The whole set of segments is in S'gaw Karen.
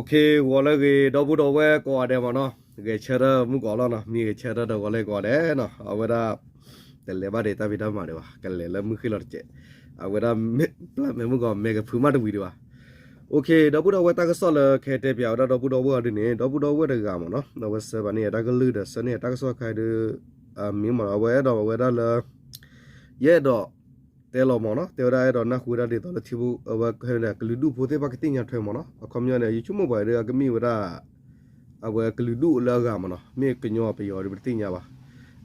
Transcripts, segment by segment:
ဂီၤလၢအဂ့ၤ ဒီပုၢ်ဒီဝဲၢ်ကိးဂၤဒဲးမ့ၢ်နီၤ, ဂဲၤဆၢထၢၣ်မုၢ်ကီးလီၤနီၤ, မ့ၢ်ဂဲၤဆၢထၢၣ်ဒီးဂီၤလၢကိးဂၤဒဲးနီၤ, အဝဲဒၣ် တလဲၤဘၣ်ဒံးတၢ်ဖံးတၢ်မၤဒံးဘၣ်, ကလဲၤလၢမုၢ်ဃ့ၢ်လီၤတစဲး, အဝဲဒၣ် ပျၢ်မဲာ်မုၢ်ကီး မဲာ်ကဖုးမးတဝံၤဒံးဘၣ်. ဒီပုၢ်ဒီဝဲၢ် တၢ်ကစီၣ်လၢကဟဲတဲပၠးဝဲဒၣ်ဒီပုၢ်ဒီဝဲၢ်အီၤဒ်န့ၣ် ဒီပုၢ်ဒီဝဲၢ်တဂၤမ့ၢ်နီၤ, အဝဲစၢၤဘၣ်န့ၢ်အတၢ်ကလုၢ်ဒီး စၢၤန့ၢ်အတၢ်ကစီၣ်တခါဒီး အမ့ၢ်မ့ၢ်နီၤ အဝဲအဲၣ်ဒိးဝဲဒၣ်လၢ ယအဲၣ်ဒိး တဲလီၤမ့ၢ်နီၤ, တဲဝဲဒၣ်အဲၣ်ဒိးနၢ်ဟူဝဲဒၣ်ဒ်သိးလၢထံဖိ အဝဲကလုာ်ဒူၣ်ဖိသ့ၣ်တဖၣ်ကသ့ၣ်ညါထွဲမ့ၢ်နီၤ, အခီပညီန့ၣ် ယဆိကမိၣ်ပှၤဒီးအကမ့ၢ်ဝဲဒၣ် အဝဲကလုာ်ဒူၣ်လၢအဂၤမ့ၢ်နီၤ, မ့ၢ်ကညီပယီၤဒီးပတသ့ၣ်ညါဘၣ်.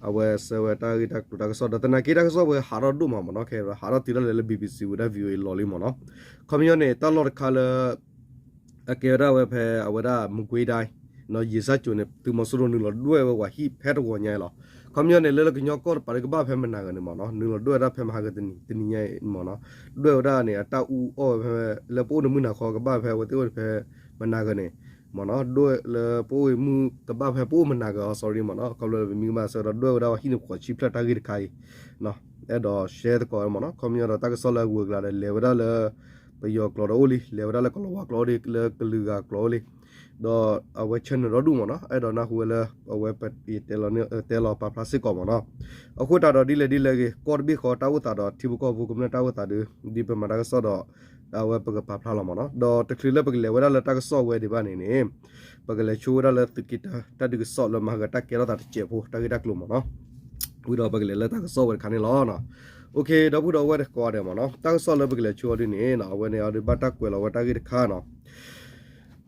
အဝဲစၢၤဝဲတၢ်ဂ့ၢ်တၢ်ကျိၤတၢ်ကစီၣ်ဒီး သနာ်က့တၢ်ကစီၣ်ဝဲဟးထီၣ်ဒိၣ်မးမ့ၢ်နီၤ, ခဲအံၤဟးထီၣ်တုၤဒၣ်လဲာ်လၢ ဘီဘီစံ ဝဲဒၣ် ဗီအိုအေ လီၤလံမ့ၢ်နီၤ. အခီပညီန့ၣ် တၢ်လီၢ်တခါလၢ အကဲဝဲဒၣ်ဝဲဖဲအဝဲဒၣ် မကွေးတိုင်း နီၤ ရေစကြိုန့ၣ် သုးမီၤစိရိၤနုာ်လီၤဒွဲၣ်ဝဲပှၤဟံၣ်ဖဲတဂီၤညါအံၤလီၤ. ခီပညီန့ၣ် လၢလၢကညီကီၢ်တပၤဒီးကဘၣ်ဖဲမနၤဂၤန့ၣ်မ့ၢ်နီၤ, နုာ်လီၤဒွဲၣ်ဝဲဒၣ်ဖဲမဟါကတနံၤ တနံၤညါအံၤမ့ၢ်နီၤ, ဒွဲၣ်ဝဲဒၣ်န့ၣ် အတၢ်အူအီၣ်ဝဲဖဲ လၢပအိၣ်န့ၣ်မုၢ်နၤခီကဘၣ်ဖဲအဝဲသ့ၣ်အိၣ်ဖဲမနၤဂၤန့ၣ်မ့ၢ်နီၤ, ဒွဲၣ်လၢပအိၣ်အံၤမုၢ်ကဘၣ်ဖဲပအိၣ်မနၤဂၤအီၤ sorry မ့ၢ်နီၤ, ခီဖျိလၢပမံကမၣ်ဆၢကတီၢ်ဒွဲၣ်ဝဲဒၣ်ပှၤဟံၣ်န့ၣ် ဃိးဆံဖျၢၣ်တၢ်ဂ့ၢ်တခါအံၤ အဲၣ်ဒိး share သကိးမ့ၢ်နီၤ, ခီပညီဒီးတၢ်ကစီၣ်လၢအဂုၤအကျါဒီး လဲၤဝဲဒၣ်လၢ ပယီၤကျိာ်ဒီးအိၣ်လံ, လဲၤဝဲဒၣ်လၢကလီၤဝါကျိာ်အိၣ်လံ, လၢကလုာ်ဂၤကျိာ်အိၣ်လံ, ဒီးအဝဲ channel ဒီဒူၣ်မ့ၢ်နီၤ, အဲၣ်ဒိးနၢ်ဟူဝဲလၢ အဝဲ တဲလီၤပာ်ဖျါစ့ၢ်ကီးမ့ၢ်နီၤ. အဃိသတးဒီးဒ်လဲၣ်ဒ်လဲၣ်ဂ့ၤ ကီၢ်တဘ့ၣ်ဃီတၢ်အိၣ်သးဒီးထံဖိကီၢ်ဖိကမျၢၢ်တၢ်အိၣ်သးဒီး ဒ်ပမၤတၢ်ကစီၣ်ဒီး အဝဲပကပာ်ဖျါလီၤမ့ၢ်နီၤ, ဒီးတချုးလၢပကလဲၤဝဲဒၣ်လၢတၢ်ကစီၣ်ဝဲဒံးဘၣ်န့ၣ်န့ၣ် ပကလဲၤဆိဝဲဒၣ်လၢသုးက့တၢ တၢ်ဒုးကစီၣ်လၢမၤဟးဂီၤတၢ်ကဲထီၣ်သးတစဲးဖိ တၢ်ဂ့ၢ်တၢ်ကျိၤမ့ၢ်နီၤ, ဝံၤဒီးပကလဲၤလၢတၢ်ကစီၣ်ဝဲတခါန့ၣ်လီၤ. ဒီပုၢ်ဒီဝဲၢ်ကိးဂၤဒဲးမ့ၢ်နီၤ, တၢ်ကစီၣ်လၢပကလဲၤဆိအီၤဒ်န့ၣ် အဝဲန့ၣ်အီၤဒ်ဘၣ်တၢ်ကွဲးလီၤဝဲတၢ်ဂ့ၢ်တခါနီၤ,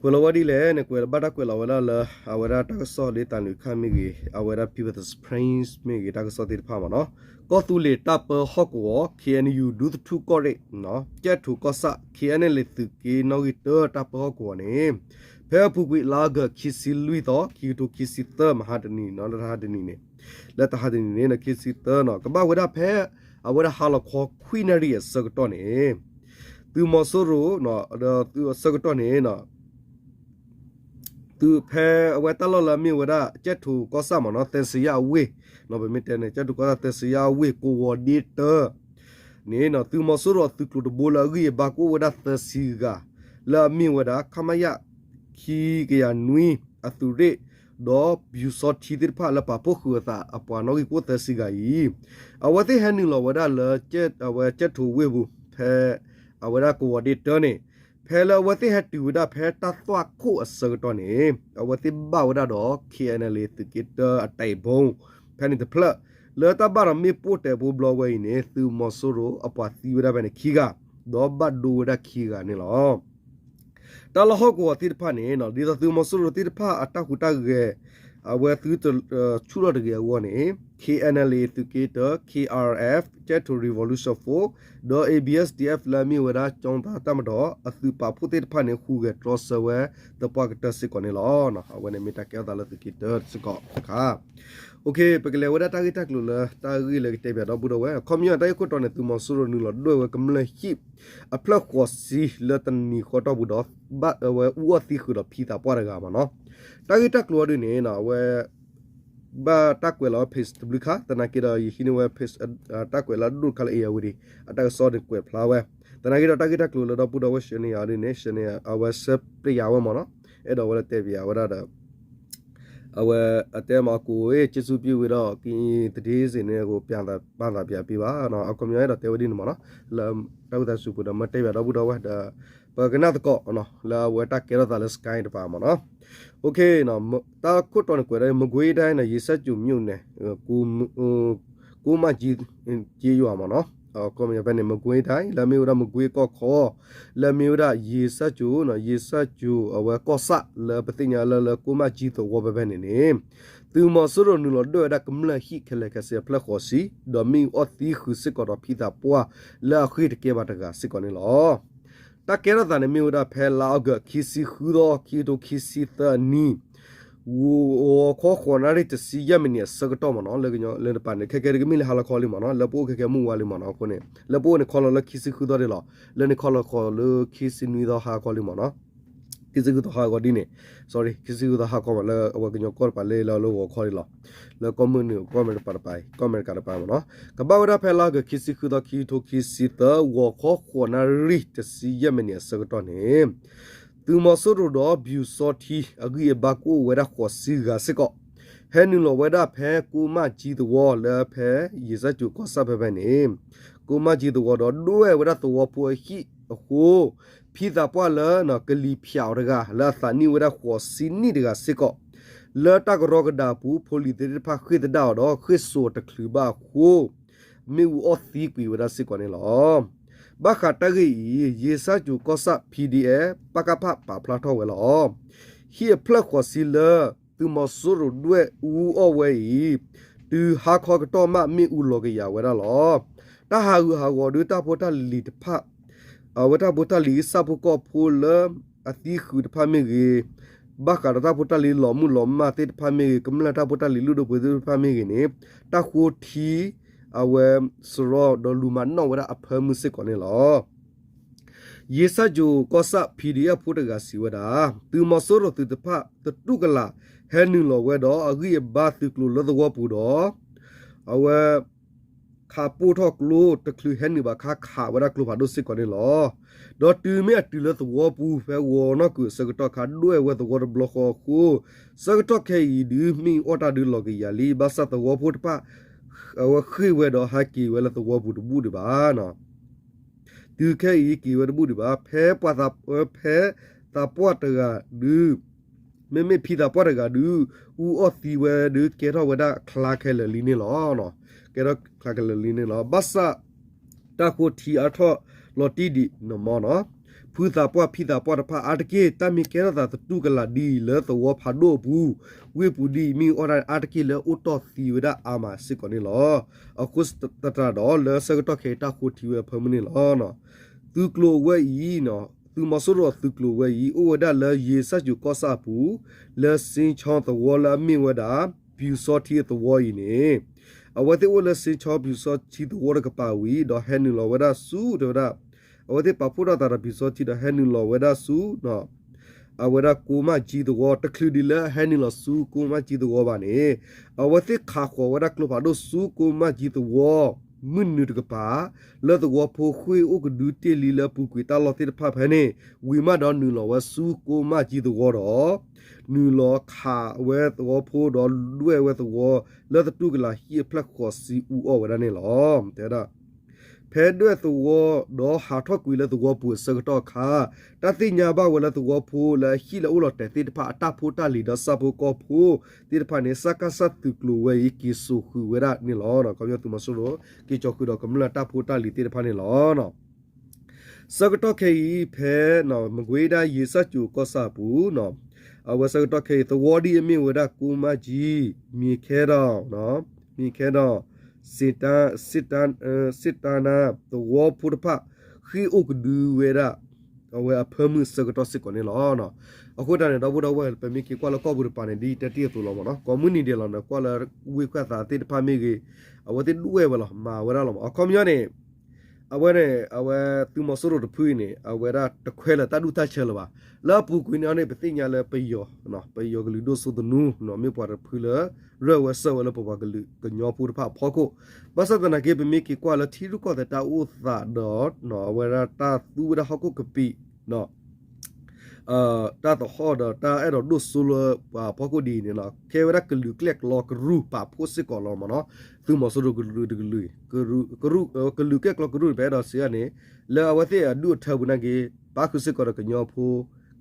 ကွဲးလီၤဝဲဒ်လဲၣ်န့ၣ် ကွဲးဘၣ်တၢ်ကွဲးလီၤဝဲဒၣ်လၢ အဝဲဒၣ်တၢ်ကစီၣ်လၢတၢ်လုၢ်ခါမ့ၢ်ဂ့ၤ အဝဲဒၣ် People's Spring မ့ၢ်ဂ့ၤ တၢ်ကစီၣ်သ့ၣ်တဖၣ်မ့ၢ်နီၤ, ကီၢ်သူလ့ၤတၢ်ပၢဟီၣ်ကဝီၤ KNU ဒူသထူၣ်ကီၢ်ရ့ၣ် ကၠဲၣ်ထိၣ်ကီၢ်ဆၣ် KNLA သုးက့နီၣ်ဂံၢ်တၢတၢ်ပၢဟီၣ်ကဝီၤန့ၣ် ဖဲအပူၤကွံာ်လါအီကူး ခံဆံလွံၢ်သီ ခံကထိခံဆံသၢ မဟါတနံၤနီၤ လၢတဟါတနံၤန့ၣ် လၢတဟါတနံၤန့ၣ် ခံဆံသၢနီၤ ကဘၣ်ဝဲဒၣ်ဖဲ အဝဲဒၣ်ဟါလီၤခီခွံနၣ်ရံၣ်အဆၢကတီၢ်န့ၣ် သုးမီၤစိရိၤ ဒီးသုးအဆၢကတီၢ်န့ၣ် သုးဖဲအဝဲတၢ်လီၢ်လၢအမ့ၢ်ဝဲဒၣ် ကၠဲၣ်ထိၣ်ကီၢ်ဆၣ်မ့ၢ်နီၤ သၢဆံယၣ်အဝ့ၢ်, ပမ့ၢ်တဲန့ၣ် ကၠဲၣ်ထိၣ်ကီၢ်ဆၣ်သၢဆံယၣ်အဝ့ၢ် ကဝီၤဒ့တၢန့ၣ် သုးမီၤစိရိၤအသုးကျိၤတဘိလၢအဂံၢ်အဘါကအိၣ်ဝဲဒၣ်သၢဆံဂၤ လၢအမ့ၢ်ဝဲဒၣ် ခမရ ခံကယၤနွံ အသုးရ့ၣ် ဒီးပျူစောထီးသ့ၣ်တဖၣ်လၢပာ်ဖှိၣ်ဃုာ်အသးအပှၤနီၣ်ဂံၢ်ကအိၣ်သၢဆံဂၤအံၤ အဝဲသ့ၣ်ဟဲနုာ်လီၤဝဲဒၣ်လၢ အဝဲကၠဲၣ်ထိၣ်ဝ့ၢ်ပူၤ ဖဲ အဝဲဒၣ်ကဝီၤဒ့တၢန့ၣ် ဖဲလၢအဝဲသ့ၣ်ဟဲတုၤဝဲဒၣ်ဖဲတၢ်သွၣ်ခိၣ်အဆၢကတီၢ်န့ၣ် အဝဲသ့ၣ်ဘၣ်ဝဲဒၣ်ဒီး KNLA သုးက့တၢအတဲာ်ဘိ ဖဲန့ၣ်တဖျၢၣ် လၢတၢ်ဘၣ်ဒီးမ့ၣ်ပိၢ်တဲာ်ဘိဘျီဝဲအံၤန့ၣ် သုးမီၤစိရိၤအပှၤသံဝဲဒၣ်ဖဲန့ၣ်ခံဂၤ ဒီးဘၣ်ဒိဝဲဒၣ်ခံဂၤန့ၣ်လီၤ. တၢ်လီၢ်ဟီၣ်ကဝီၤသ့ၣ်တဖၣ်န့ၣ် ဒ်သိးသုးမီၤစိရိၤသ့ၣ်တဖၣ်အတၢ်ဟူးတၢ်ဂဲၤ အဝဲသုတဆူၣ်ထီၣ်တဂ့ၤအဂီၢ်န့ၣ် KNLA သုးက့တၢ KRF ကၠဲၣ်ထိၣ် Revolution Force ဒီး A B S D F လၢအမ့ၢ်ဝဲဒၣ် ကၠီသးတၢ်မတီၢ် အသုးပာ်ဖှိၣ်သ့ၣ်တဖၣ်န့ၣ် ဟူးဂဲၤတြီဆၢဝဲသပှၢ်ကတၢၢ်စ့ၢ်ကီးန့ၣ်လီၤ. အဝဲန့ၣ်မ့ၢ်တၢ်ကဲထီၣ်သးလၢသုးက့တၢစ့ၢ်ကီးတခါ ပကလဲၤဝဲဒၣ်တၢ်ဂ့ၢ်တၢ်ကျိၤလၢတၢ်ဂ့ၢ်လၢကတဲပၠးဒီပုၢ်ဒီဝဲၢ် အခီပညီတၢ်ဂ့ၢ်ခိၣ်တီန့ၣ် သုးမီၤစိရိၤနုာ်လီၤဒွဲၣ်ဝဲကမျၢၢ်ဟံၣ်အဖျၢၣ်ဃိးဆံလၢတနံၤဃီတီၢ်ပူၤဒီး ဘၣ်အဝဲအူအီၣ်သံဃုာ်ဒီးဖံသးပှၢ်တဂၤမ့ၢ်နီၤ, တၢ်ဂ့ၢ်တၢ်ကျိၤအီၤဒ်န့ၣ် အဝဲ ဘၣ်တၢ်ကွဲးလီၤဝဲ page တဘျုးခါ သနာ်က့ဒီးယဟံးန့ၢ်ဝဲ page တၢ်ကွဲးလၢအဒိၣ်တခါလၢ အ့ၣ်ယၣ်ဝတံၤ အတၢ်ကစီၣ်န့ၣ်ကွဲးဖျါဝဲ, သနာ်က့ဒီးတၢ်ဂ့ၢ်တၢ်ကျိၤလၢဒီပုၢ်ဒီဝဲၢ် share န့ၢ်ယၤဒ်န့ၣ် share န့ၢ်ယၤ အဝဲဆၢပျဲယၤဝဲမ့ၢ်နီၤ, အဲၣ်ဒိးဝဲလၢတဲပၠးဝဲဒၣ်ဒီး အဝဲအတဲမး အကိးဝဲ ကျေးဇူးပြု ဝံၤဒီး ကသ့စ့ၢ်န့ၣ် ကိုပြန်သးပၢ်သးပၠးပေးပါ အခီပညီအဲၣ်ဒိးတဲဝဲဒ်န့ၣ်မ့ၢ်နီၤ, လၢတၢ်ဝံသးစူၤပူၤဒီး မ့ၢ်တဲပၠးဒီပုၢ်ဒီဝဲၢ်ဒီး ပကနၣ်သကိး လၢအဝဲတၢ်ကဲထီၣ်သးလၢ Sky တပၤမ့ၢ်နီၤ, တၢ်ခိၣ်တီန့ၣ်ကွဲးဒၣ် မကွေးတိုင်း ရေစကြိုမြို့နယ် ကိုးမကြီး ကျေးရွာ မ့ၢ်နီၤ, အခီပညီဖဲန့ၣ် မကွေးတိုင်း လၢအမ့ၢ်ဝဲဒၣ် မကွေးကီၢ်ခီ လၢအမ့ၢ်ဝဲဒၣ် ရေစကြို ရေစကြို အဝဲကီၢ်ဆၣ် လၢပသ့ၣ်ညါလၢ လၢ ကိုးမကြီး သဝီဖဲဖဲန့ၣ်န့ၣ် သုးမီၤစိရိၤနုာ်လီၤဒွဲၣ်ဝဲဒၣ်ကမျၢၢ်ဟံၣ်ခဲလၢာ်ခဲဆ့အဖျၢၣ်ဃိးဆံ ဒီးမ့ၣ်အူအီၣ်သံဃုာ်စ့ၢ်ကီးဒီးဖံသးပှၢ်လၢအဃ့ၢ်တကဲဘၣ်တဂၤစ့ၢ်ကီးန့ၣ်လီၤ. တၢ်ကဲထီၣ်သးန့ၣ်မ့ၢ်ဝဲဒၣ်ဖဲလါအီကူး ခံဆံဃုသီ ခံကထိခံဆံသၢအနံၤ ဂီၤခီဃိးနၣ်ရံၣ်တဆံယဲၢ်မံးနံးအဆၢကတီၢ်မ့ၢ်နီၤ, လၢတပၤန့ၣ် ခဲကဲတကမ့ၢ်လၢဟါလီၤခီလံမ့ၢ်နီၤ, လၢပအိၣ်ခဲကဲမုၢ်ဝါလံမ့ၢ်နီၤ, အဃိန့ၣ် လၢပအိၣ်န့ၣ်ခီလီၤလၢခံဆံဃုသီဒံးလီၤ, လၢန့ၣ်ခီလီၤဃိးလၢခံဆံနွံသီဟါခီလံမ့ၢ်နီၤ, ခံဆံဃုသီဟါခီဒ်န့ၣ်, sorry ခံဆံဃုသီဟါခီမ့ၢ် လၢအဝဲကညီကီၢ်တပၤလၢလၢလၢဂီၤခီဒံးလီၤ, လၢကီၢ်မုၢ်နုာ်ကီၢ်အမဲရကၤတပၤအံၤ ကီၢ်အမဲရကၤတပၤမ့ၢ်နီၤ, ကဘၣ်ဝဲဒၣ်ဖဲလါအီကူး ခံဆံဃုသီ ခံကထိခံဆံသၢ ဂီၤခီဃိးနၣ်ရံၣ်တဆံယဲၢ်မံးနံးအဆၢကတီၢ်န့ၣ် သုးမီၤစိရိၤဒီးပျူစောထီး အဂံၢ်အဘါကအိၣ်ဝဲဒၣ်ဃိးဆံဂၤစ့ၢ်ကီး ဟဲနုာ်လီၤဝဲဒၣ်ဖဲကိးမၣ်ကၠံသဝီလၢဖဲယ့ၣ်စၣ်ကၠိၤကီၢ်ဆၣ်ဖဲဖဲန့ၣ်, ကိးမၣ်ကၠံသဝီဒီးဒွဲၣ်ဝဲဒၣ်သဝီဖိအဟံၣ်အဃိ ဖံသးပှၢ်လၢကလံၤဖၠးအီၤတဂၤ လၢအသးနံၣ်ဝဲဒၣ်ဃိးဆံနံၣ်တဂၤစ့ၢ်ကီး လၢတၢ်ကရီကဒးအပူၤ ဖိလံၤသ့ၣ်တဖၣ်ဃ့ၢ်သဒၣ်အီၤဒီး ဃ့ၢ်စိာ်တချုးဘၣ်အဃိ မ့ၣ်အူအီၣ်သံကွံာ်ဝဲဒၣ်စ့ၢ်ကီးန့ၣ်လီၤ. ဘၣ်ဃးတၢ်ဂ့ၢ်အံၤ ယ့ၣ်စၣ်ကၠိၤကီၢ်ဆၣ် P D F P K F ပာ်ဖျါထီၣ်ဝဲလီၤ. ဟံၣ်အဖျၢၣ်ဃိးဆံလၢ သုးမီၤစိရိၤဒွဲၣ်အူအီၣ်ဝဲအံၤ တုၤဟါခီကတီၢ်မးမ့ၣ်အူလီၤကယၤဝဲဒၣ်လီၤ. တၢ်ဟးဂူာ်ဟးဂီၤဒုးတၢ်ဖိတၢ်လံၤတဖၣ် အဝဲတၢ်ဖိတၢ်လံၤ ဆၣ်ဖိကီၢ်ဖိလၢအသံဃုာ်တဖၣ်မ့ၢ်ဂ့ၤ, ဘၣ်ဃးဒီးတၢ်ဖိတၢ်လံၤလီၤမုၢ်လီၤမၢ်သ့ၣ်တဖၣ်မ့ၢ်ဂ့ၤ, ကမျၢၢ်တၢ်ဖိတၢ်လံၤလုၢ်ဒိၣ်ပှ့ၤဒိၣ်သ့ၣ်တဖၣ်မ့ၢ်ဂ့ၤန့ၣ် တၢ်ဃိထံအဝဲစရီဒီးလူၤမၤနီၣ်ဝဲဒၣ်အဖၢမုၢ်စ့ၢ်ကီးန့ၣ်လီၤ. ယ့ၣ်စၣ်ကၠိၤကီၢ်ဆၣ် P D F ဖိတဂၤစံးဝဲဒၣ် သုးမီၤစိရိၤသုးတဖၣ်သတူၢ်ကလာ် ဟဲနုာ်လီၤဝဲဒီးအဂံၢ်အဘါသုးကျိၤလၢသဝီပူၤဒီး အဝဲ ခးပိၢ်ထီၣ်ကျိတချုးဟဲနုာ်ဘၣ်ခါ ခးဝဲဒၣ်ကျိဖးဒိၣ်စ့ၢ်ကီးန့ၣ်လီၤ. ဒီးတုၤမ့ၢ်အတုၤလၢသဝီပူၤ ဖဲဂီၤနီၣ်ကုာ်အဆၢကတီၢ်ခါ ဒွဲၣ်ဝဲသဝီတဘျီဃီအဃိ ဆၢကတီၢ်ခဲအံၤဒုး မ့ၣ်အူအီၣ်တၢ်ဒုးလီၤကယၤလံ ဘၣ်ဆၣ်သဝီဖိတဖၣ် အဝဲဃ့ၢ်ဝဲဒီးဟဲက့ၤဝဲလၢသဝီပူၤတဘူၣ်ဒံးဘၣ် တုၤခဲအံၤက့ၤဝဲတဘူၣ်ဒံးဘၣ် ဖဲပှၤသး ဖဲသးပှၢ်တဂၤဒုး မ့မ့ၢ်ဖံသးပှၢ်တဂၤဒုး အူအီၣ်သံဝဲဒုး ကဲထီၣ်ဝဲဒၣ်ချါခဲလၢာ်လံန့ၣ်လီၤ. ကဲထီၣ်ချါခဲလၢာ်လံန့ၣ်လီၤ. ဘၣ်ဆၣ် တၢ်ဃိထံအါထီၣ်လီၤတံၢ်ဒံးန့ၣ်မ့ၢ်နီၤ ဖုသးပှၢ်ဖံသးပှၢ်တဖၣ်အါတက့ၢ် တၢ်မ့ၢ်ကဲထီၣ်သးသတူၢ်ကလာ်ဒ်အံၤလၢသဝီဖးဒိၣ်အပူၤ ဝ့ၢ်ပူၤဒ်အံၤမ့ၢ်အီၣ်တၢ်အါတက့ၢ်လၢအိၣ်တီၢ်သံဝဲဒၣ်အါမးစ့ၢ်ကီးန့ၣ်လီၤ. အဃိသတးဒီးလၢဆၢကတီၢ်ခဲအံၤတၢ်ဃိထံဝဲအဖၢမုၢ်န့ၣ်လီၤ. သုးကျိၤအဝဲအံၤ သုးမီၤစိရိၤအသုးကျိၤဝဲအံၤ အိၣ်ဝဲဒၣ်လၢယ့ၣ်စၣ်ကၠိၤကီၢ်ဆၣ်အပူၤ လၢစ့ဆီသဝီလၢအမ့ၢ်ဝဲဒၣ် ပျူၤစီထံအသဝီအံၤန့ၣ် အဝဲသ့ၣ်အိၣ်လၢစ့ဆီပျူၤစီထံသဝီတကပၤဝံၤ ဒီးဟဲနုာ်လီၤဝဲဒၣ်ဆူတဲဝဲဒၣ် အဝဲသ့ၣ်ပာ်ဖှိၣ်ထီၣ်သးဒီးပျူၤစီထံဒီးဟဲနုာ်လီၤဝဲဒၣ်ဆူ အဝဲဒၣ်ကိးမၣ်ကၠံသဝီ တချုးဒံးလၢဟဲနုာ်လီၤဆူကိးမၣ်ကၠံသဝီဘၣ်န့ၣ် အဝဲသ့ၣ်ခးဃီၤဝဲဒၣ်ကျိဖးဒိၣ်ဆူကိးမၣ်ကၠံသဝီ မုၢ်နုာ်တကပၤ လၢသဝီဖိဃ့ၢ်အိၣ်ကဒုတ့ၢ်လံလၢအပူၤကွံာ်တၢ်လီၢ်သ့ၣ်တဖၣ်ဖဲန့ၣ် ဝံၤမးဒီးနုာ်လီၤဝဲဆူကိးမၣ်ကၠံသဝီဒီး နုာ်လီၤခးဝဲသဝီဖိဒီးဒွဲၣ်ဝဲသဝီ လၢသတူၢ်ကလာ်ဟံၣ်အဖျၢၣ်ဃိးဆံအူအီၣ်ဝဲဒၣ်န့ၣ်လီၤ. တဲဝဲဒၣ် ဖဲဒွဲၣ်သဝီဒီးဟးထီၣ်ကွံာ်လၢသဝီပူၤအဆၢကတီၢ်အခါ တၢ်သ့ၣ်ညါဘၣ်ဝဲလၢသဝီဖိလၢအဟံၣ်လၢအိၣ်လီၤတဲာ်သ့ၣ်တဖၣ်အတၢ်ဖိတၢ်လံၤဒီးဆၣ်ဖိကီၢ်ဖိသ့ၣ်တဖၣ်န့ၣ် စကစသုးကျိၤဝဲအံၤ က့ၤစိာ်ဃုာ်ဝဲဒၣ်န့ၣ်လီၤ. ခီပညီသုးမီၤစိရိၤ က့ၤစိာ်ဃုာ်ဒီးကမျၢၢ်တၢ်ဖိတၢ်လံၤသ့ၣ်တဖၣ်န့ၣ်လီၤ. ဆၢကတီၢ်ခဲအံၤဖဲ မကွ့ၤဒၣ်ယ့ၣ်စၣ်ကၠိၤကီၢ်ဆၣ်အပူၤ အဝဲဆၢကတီၢ်ခဲအံၤ သဝီဒ်အမ့ၢ်ဝဲဒၣ်ကိးမၣ်ကၠံ မ့ၢ်ခဲဒီး မ့ၢ်ခဲဒီး စ့တၢ်နါ သဝီဖိတဖၣ် ဃ့ၢ်အိၣ်ကဒုဝဲဒၣ် အဝဲအဖၢမုၢ်ဆၢကတီၢ်စ့ၢ်ကီးန့ၣ်လီၤ. အဃိတၢ်န့ၣ် ဒီပုၢ်ဒီဝဲၢ် ပမ့ၢ်က့ၤကွၢ်လၢကီၢ်ပူၤတပၤန့ၣ် ဒ်တဲတ့ၢ်အသိးလီၤမ့ၢ်နီၤ ကိးမုၢ်နံၤဒဲးလီၤန့ၣ် ကွၢ်လၢဝ့ၢ်ခွဲးသးသ့ၣ်တဖၣ်မ့ၢ်ဂ့ၤ အဝဲသ့ၣ်ဒွဲၣ်ဝဲလီၤ မၤဝဲဒၣ်လီၤမ့ၢ် အခီပညီန့ၣ် အဝဲန့ၣ် အဝဲသုးမီၤစိရိၤတဖုအံၤန့ၣ် အဝဲဒၣ်တခွဲးလၢၤတၢ်ဒူၣ်တၢ်ဆၢလၢၤဘၣ်. လၢအပူၤကွံာ်န့ၣ်န့ၣ် ပသ့ၣ်ညါလၢပယီၤ ပယီၤကလုာ်ဒိၣ်စိသနူ မ့ၢ်ပှၤတဖုလၢ ရၢၢ်ဝဲစၢၢ်ဝဲလၢပပှၤကလုာ်ကညီဖိတဖၣ်အဖီခိၣ် ဘၣ်ဆၣ်သနာ်က့ ပမ့ၢ်က့ၤကွၢ်လၢထံရူၢ်ကီၢ်သဲးတၢ်အိၣ်သးဒီး အဝဲဒၣ်တၢ်သူဝဲဒၣ်ဟီၣ်ခိၣ်ကပံာ် တၢ်သဟီၣ်ဒီးတၢ်အဲၣ်ဒိးဒိၣ်စိလၢပှၤဖီခိၣ်ဒ်အံၤန့ၣ်လီၤ. ကဲဝဲဒၣ်ကလုာ်ကျဲၣ်ကျီကရူၢ်ပာ်ဖှိၣ်စ့ၢ်ကီးလီၤမ့ၢ်နီၤ သုးမီၤစိရိၤကလုာ်တကလုာ် ကလုာ်ကျဲၣ်ကျီကရူၢ်န့ၣ် ပအဲၣ်ဒိးစံးန့ၣ် လၢအဝဲသ့ၣ်အဒူၣ်အထၢပူၤနာ်က့ ပၣ်ဃုာ်စ့ၢ်ကီးဒီးကညီဖိ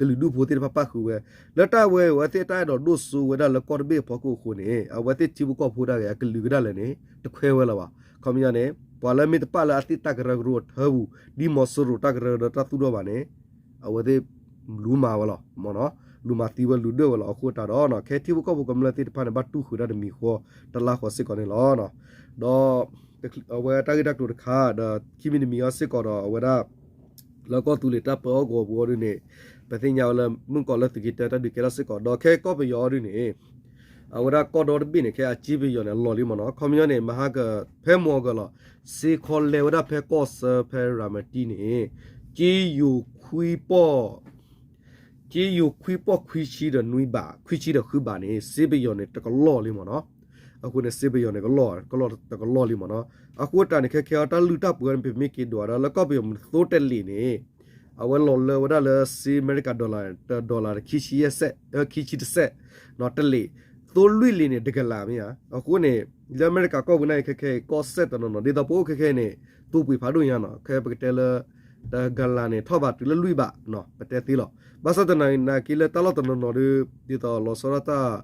ကလုာ်ဒူၣ်ဖိသ့ၣ်တဖၣ်ပၣ်ဃုာ်ဝဲ လၢတၢ်ဝဲအဝဲသ့ၣ်တၢ်အဲၣ်ဒိးဒိၣ်စိဝဲဒၣ်လၢကီၢ်တဘ့ၣ်အဖီခိၣ်အဃိန့ၣ် အဝဲသ့ၣ်ထံဖိကီၢ်ဖိဒၣ်ဂ့ၤ အကလုာ်ကဒၣ်လဲာ်န့ၣ် တခွဲးဝဲလၢၤဘၣ်. ခီပညီန့ၣ် ပှၤလၢမ့ၢ်တပၣ်လၢအသ့ၣ်တၢ်ကရၢကရိအထၢပူၤ ဒ်မီၤစိရိၤတၢ်ကရၢကရိဒီးတၢ်သူၣ်ထီၣ်ဘၣ်န့ၣ် အဝဲသ့ၣ်လူၤမၤဝဲလီၤ မ့ၢ်နီၤ လူၤမၤသံဝဲလူၤဒွဲၣ်ဝဲလီၤ. အဃိတၢ်ဒီး ခဲထံဖိကီၢ်ဖိကမျၢၢ်သ့ၣ်တဖၣ်န့ၣ် ဘၣ်တူၢ်ဃုာ်ဒၣ်တမံၤဃီ တလါဃီစ့ၢ်ကီးန့ၣ်လီၤ. ဒီး အဝဲတၢ်ဂ့ၢ်တၢ်ကျိၤတခါ ဒီးခံမံၤတမံၤအံၤစ့ၢ်ကီးဒီး အဝဲဒၣ် လၢကီၢ်သူလ့ၤတၢ်ပၢအီၣ်ကဝီၤပူၤအီၤဒ်န့ၣ် ပသ့ၣ်ညါဝဲလၢမုၢ်ကီးလၢသုးက့တၢတၢ်ဒုးကဲထီၣ်စ့ၢ်ကီး ဒီးခဲကီၢ်ပယီၤအီၤဒ်န့ၣ် အဝဲဒၣ်ကီၢ်ဒီတဘ့ၣ်န့ၣ် ခဲအစ့ပယီၤန့ၣ် အလီၢ်လံမ့ၢ်နီၤ ခီပညီန့ၣ် မဟါက ဖဲမီၢ်ကလီၤ စ့ခီလဲၤဝဲဒၣ်ဖဲကီၢ်ဆၢဖဲရၤမတံန့ၣ် က့ယိၤခွံပီၢ် က့ယိၤခွံပီၢ်ခွံဆံဒီးနွံဘး ခွံဆံဒီးဃုဘးန့ၣ် စ့ပယီၤန့ၣ်တကလီၢ်လံမ့ၢ်နီၤ အဃိန့ၣ် စ့ပယီၤန့ၣ် ကလီၢ် ကလီၢ်တကလီၢ်လံမ့ၢ်နီၤ အဃိတၢ်န့ၣ် ခဲခဲအံၤတၢ်လုၢ်တၢ်ပှ့ၤန့ၣ် ပမ့ၢ်က့ၤဒွးဒီး လၢကီၢ်ပယီၤမသိတလ့ၣ်န့ၣ် အဝဲလီၤလၢဝဲဒၣ်လၢစ့အမဲရကၤ dollar တ dollar ခံဆံယဲၢ်စဲး ခံဆံတစဲး တလ့ၣ် သိလွံၢ်လ့ၣ်န့ၣ် တကလးမ့ၢ်ဧါ. အဃိန့ၣ် လၢအမဲရကၤကီၢ်ပူၤန့ၣ် ခဲခဲအံၤ ကီၢ်စဲၣ်တနီၤနီၤ ဒ်သိးပအိၣ်ခဲခဲအံၤန့ၣ် သိပှ့ၤဖးဒိၣ်ညါနီၤ ခဲပကတဲလၢ တကလးန့ၣ် ထီၣ်ဘးတုၤလၢလွံၢ်ဘးနီၤ ပတဲသ့လီၤ. ဘၣ်ဆၣ်သနာ်က့လၢတၢ်လီၢ်တနီၤနီၤဒီး ဒ်သိးလီၤဆီဒၣ်တၢ်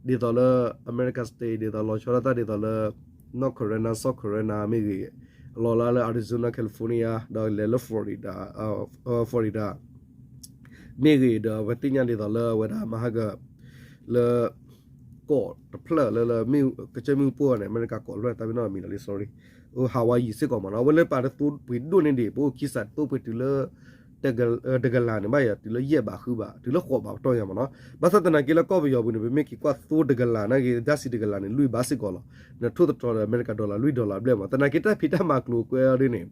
ဒ်သိးလၢ America State ဒ်သိးလီၤဆီဒၣ်တၢ်ဒ်သိးလၢ North Carolina South Carolina မ့ၢ်ဂ့ၤ လီၤလၢလၢ Arizona California ဒီးလဲၤလၢ Florida Florida မ့ၢ်ဂ့ၤဒီး ပသ့ၣ်ညါဒ်သိးလၢအဝဲဒၣ်မဟါက လၢ ကီးတဖျၢၣ်လၢလၢ ကစၢၢ်မ့ၣ်အူပှဲၤန့ၣ် အမဲရကၤကီးလွဲၢ် တၢ်မ့ၢ်နီၢ်မံၤလီၤလံ sorry Hawaii စ့ၢ်ကီးမ့ၢ်နီၤ အဝဲလၢပာ်တသိပှ့ၤဒိၣ်န့ၢ်ဒံး ပအိၣ်ခံစးတသိပှ့ၤတုၤလၢ တကလးန့ၣ်ဘၣ်ယၤ တုၤလၢယဲၢ်ဘးဃုဘး တုၤလၢဃိးဘးပတီၢ်ယၤမ့ၢ်နီၤ. ဘၣ်ဆၣ်သနာ်က့လၢကီၢ်ပယီၤပူၤန့ၣ် ပမ့ၢ်က့ၤကွၢ်သိတကလးနာ်က့ ဒၣ်စံးတကလးန့ၣ် လွံၢ်ဘးစ့ၢ်ကီးလီၤ. နထိၣ်သတြီၤဒီးအမဲရကၤ dollar လွံၢ် dollar ဘျဲၣ်မ့ၢ် သနာ်က့တၢ်ဖံးတၢ်မၤကျိၤကွဲအီၤဒ်န့ၣ်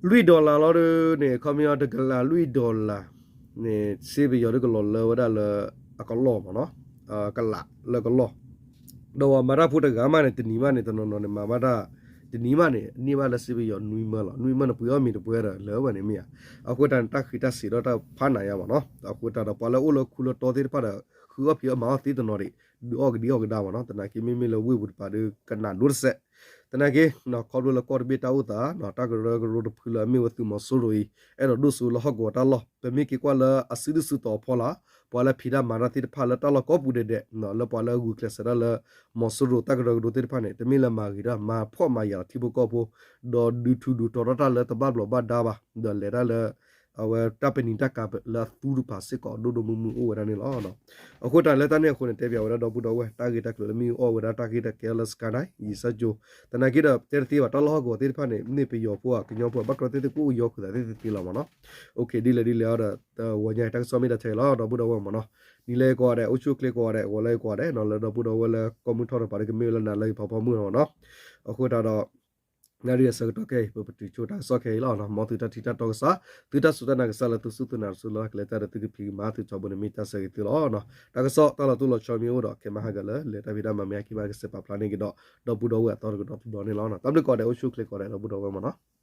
လွံၢ် dollar လီၤဒ်န့ၣ် ခီပညီတကလးလွံၢ် dollar န့ၣ် စ့ပယီၤဒ်ကလီၤလၢဝဲဒၣ်လၢ အကလီၢ်မ့ၢ်နီၤ ကလးလၢကလီၢ် ဒီးပှၤမၤတၢ်ဖိတဂၤမးန့ၣ် တနံၤမးန့ၣ် တနီၤနီၤန့ၣ် မၤဘၣ်တၢ် တနံၤမးန့ၣ် န့ၢ်ဘၣ်လၢစ့ပယီၤနွံမၢလီၤ. နွံမၢန့ၣ် ပှ့ၤအီၣ်မ့ၤတပှဲၤဒီး လၢဝဲန့ၣ်မ့ၢ်ဧါ. အဃိတၢ်န့ၣ် တၢ်ဃံးတၢ်စ့ၤဒီးတၢ်ဖးနးယါမ့ၢ်နီၤ. အဃိတၢ်ဒီးပှၤလၢအိၣ်လၢခူလၢတီသ့ၣ်တဖၣ်ဒီး ဃုအီၣ်ဖံးအီၣ်မၤအီၣ်သ့တနီၤဒံး ဒုးအီၣ်ကဒံအီၣ်ကဒါမ့ၢ်နီၤ. သနာ်က့မ့မ့ၢ်လၢဝ့ၢ်ပူၤတပၤဒီး ကနၣ်ဒိတစဲး သနာ်က့ ခီဖျိလၢကီၢ်တဘ့ၣ်တၢ်အိၣ်သး တၢ်ကရၢကရိတဖုလၢအမ့ၢ်ဝဲသုးမီၤစိရိၤအံၤ အဲၣ်ဒိးဒိၣ်စိလၢဟီၣ်ကဝီၤတၢ်လီၢ် ပမ့ၢ်က့ၤကွၢ်လၢအစုဒုၣ်စုတီၤအဖီလာ် ပှၤလၢဖံးတၢ်မၤတၢ်သ့ၣ်တဖၣ်လၢတၢ်လီၢ်ကိးပူၤဒဲးဒဲး လၢပှၤလၢအဂုာ်ကျဲးစၢးတၢ်လၢ မီၤစိရိၤတၢ်ကရၢကရိသ့ၣ်တဖၣ်န့ၣ် တမ့ၢ်လၢမၤဂ့ၤတၢ်မၤဖှီၣ်မၤယာ်လီၤထံဖိကီၢ်ဖိ ဒီးဒုးထူဒုးတီၤထီၣ်တၢ်လၢတဘၣ်ဘျီးဘၣ်ဒါဘၣ် ဒီးလဲၤတၢ်လၢ အဝဲတၢ်ပနံာ်တၢ်ကၤလၢအသူတဖၣ်စ့ၢ်ကီးဒိၣ်ဒိၣ်မုၢ်မုၢ်အိၣ်ဝဲဒၣ်န့ၣ်လီၤ. အဃိတၢ်လၢတၢ်န့ၣ်အဃိန့ၣ် တဲပၠးဝဲဒၣ်ဒီပုၢ်ဒီဝဲၢ် တၢ်ဂ့ၢ်တၢ်ကျိၤလၢမ့ၢ်အီၣ်ဝဲဒၣ်တၢ်ဂ့ၢ်တၢ်ကဲလၢ Skyline ယံာ်စၢ်ကၠိ သနာ်က့ဒီး တဲတသ့ဘၣ် တၢ်လီၢ်ဟီၣ်ကဝီၤသ့ၣ်တဖၣ်န့ၣ် မ့ၢ်ပယီၤဖိဧါ ကညီဖိဧါ ဘၣ်ကြၢးသ့ၣ်သ့ၣ်ကအိၣ်ကယီၤဃုာ်သးသ့ၣ်သ့ၣ်လီၤမ့ၢ်နီၤ. OK ဒ်လဲၣ်ဒ်လဲၣ်အံၤဒီး တဝီညါတၢ်ကစီၣ်မ့ၢ်တၢ်ထဲလီၤ ဒီပုၢ်ဒီဝဲၢ်မ့ၢ်နီၤ. ဒ်လဲၣ်ကိးဂၤဒဲး အိၣ်ဆူၣ်အိၣ်ချ့ကိးဂၤဒဲး ဂီၤလၢကိးဂၤဒဲးနီၤ လၢဒီပုၢ်ဒီဝဲၢ်လၢကီၢ်မုၢ်ထီၣ်တပၤဒီးကမ့ၢ်ဝဲလၢနၤလၢဂ့ၤဖးဖီမုၢ်လီၤမ့ၢ်နီၤ. အဃိတၢ်ဒီး နၣ်ရံၣ်အဆၢကတီၢ်ခဲအံၤ ပပတုာ်ဆိတၢ်ကစီၣ်ခဲအံၤလီၤ. မ်သုတၢ်ထံၣ်တၢ်တီကစၢ် သုတၢ်စူၢ်တၢ်နာ်ကစၢ်လၢသုစူၢ်သုနာ်တစူၢ်လၢကလဲၤတၢ်ဒီးသုကဖံးကမၤသုထီဘိန့ၣ်မ့ၢ်တၢ်ဆၢဂ့ၤသုလီၤ. တၢ်ကစီၣ်တၢ်လီၤတိၢ်လီၤဆီမ့ၢ်အိၣ်ဒီး ခဲမဟါကလၢာ် လဲၤတၢ်ဖံးတၢ်မၤမ့ၢ်ဟဲက့ၤမးကစဲးပာ်ဖျါန့ၢ်က့ၤဒီး ဒီပုၢ်ဒီဝဲၢ်အသီတကဒီးတဘျီန့ၣ်လီၤ. တၢ်ဘျုးကိးဂၤဒဲး အိၣ်ဆူၣ်အိၣ်ချ့ကိးဂၤဒဲး ဒီပုၢ်ဒီဝဲၢ်မ့ၢ်နီၤ.